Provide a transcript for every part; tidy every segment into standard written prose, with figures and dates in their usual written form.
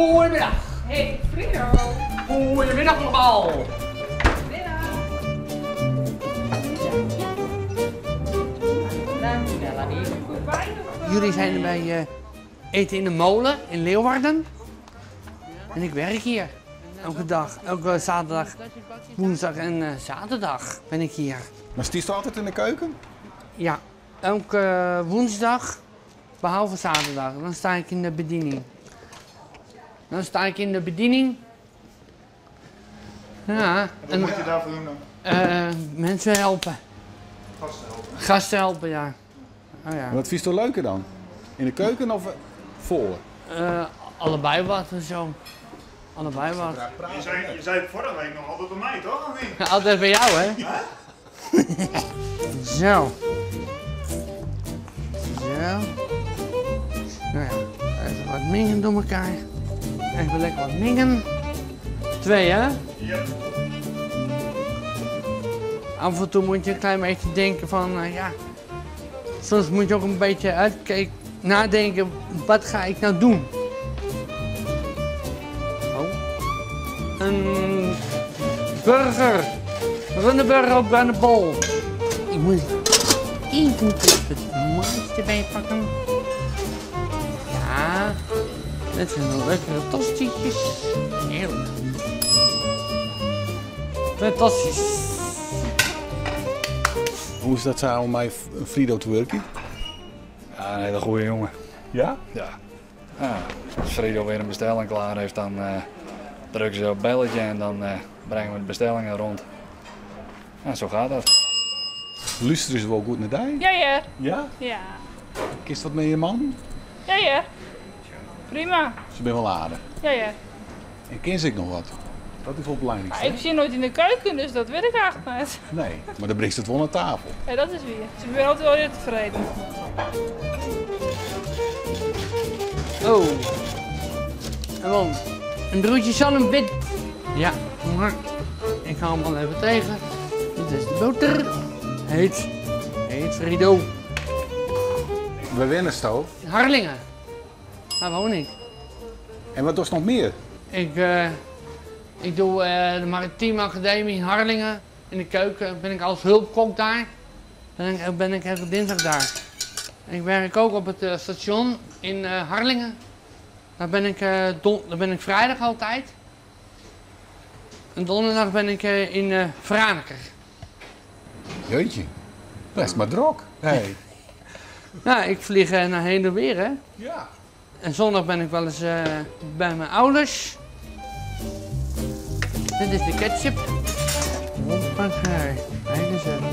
Goedemiddag. Hey Frido. Goedemiddag allemaal. Middag. Jullie zijn bij Eten in de Molen in Leeuwarden. En ik werk hier. Elke dag, elke zaterdag, woensdag en zaterdag ben ik hier. Maar stiest je altijd in de keuken? Ja, elke woensdag, behalve zaterdag. Dan sta ik in de bediening. Dan sta ik in de bediening. Ja, En wat moet je daarvoor doen dan? Mensen helpen. Gasten helpen? Gasten helpen, ja. Oh, ja. Wat vind je toch leuker dan? In de keuken of voor? Allebei wat en zo. Allebei wat. Je zei vorige week nog altijd bij mij, toch? Of niet? Ja, altijd bij jou, hè? Hè? Zo. Zo. Nou ja, even wat mengen door elkaar. Even lekker wat mengen. 2, hè? Ja. Af en toe moet je een klein beetje denken van, ja. Soms moet je ook een beetje uitkijken, nadenken, wat ga ik nou doen? Oh. Een burger. Runderburger op bruine bol. Ik moet even het mais erbij pakken. Ja, dit zijn lekkere tostietjes. Heerlijk. Met tosti's. Hoe is dat zo om bij Frido te werken? Ja, een hele goede jongen. Ja? Ja. Ja, als Frido weer een bestelling klaar heeft, dan drukken ze op het belletje en dan brengen we de bestellingen rond. Ja, zo gaat dat. Luisteren ze wel goed naar die? Ja, ja. Ja? Ja. Kist wat met je man? Ja, ja. Prima. Ze ben wel aardig. Ja, ja. En ken ze ik nog wat? Dat is wel het belangrijkste. Maar ik zit nooit in de keuken, dus dat weet ik eigenlijk niet. Nee, maar dan brengt ze het wel naar tafel. Ja, dat is weer. Dus ik ben altijd wel weer tevreden. Oh. En dan een broodje zalm wit. Ja, maar ik hou hem al even tegen. Dit is de boter. Heet. Heet Frido. We wennen zo. In Harlingen. Daar woon ik. En wat was nog meer? Ik doe de Maritieme Academie in Harlingen. In de keuken ben ik als hulpkok daar. Dan ben ik elke dinsdag daar. En ik werk ook op het station in Harlingen. Daar ben ik vrijdag altijd. En donderdag ben ik in Franeker. Jeetje, dat is maar druk. Hey. Nou, ik vlieg naar heen en weer, hè. Ja. En zondag ben ik wel eens bij mijn ouders. Dit is de ketchup. Hoppakee. Kijk eens even.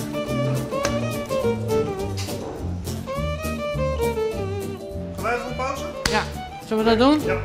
Gaan wij even een pauze? Ja, zullen we dat doen? Ja.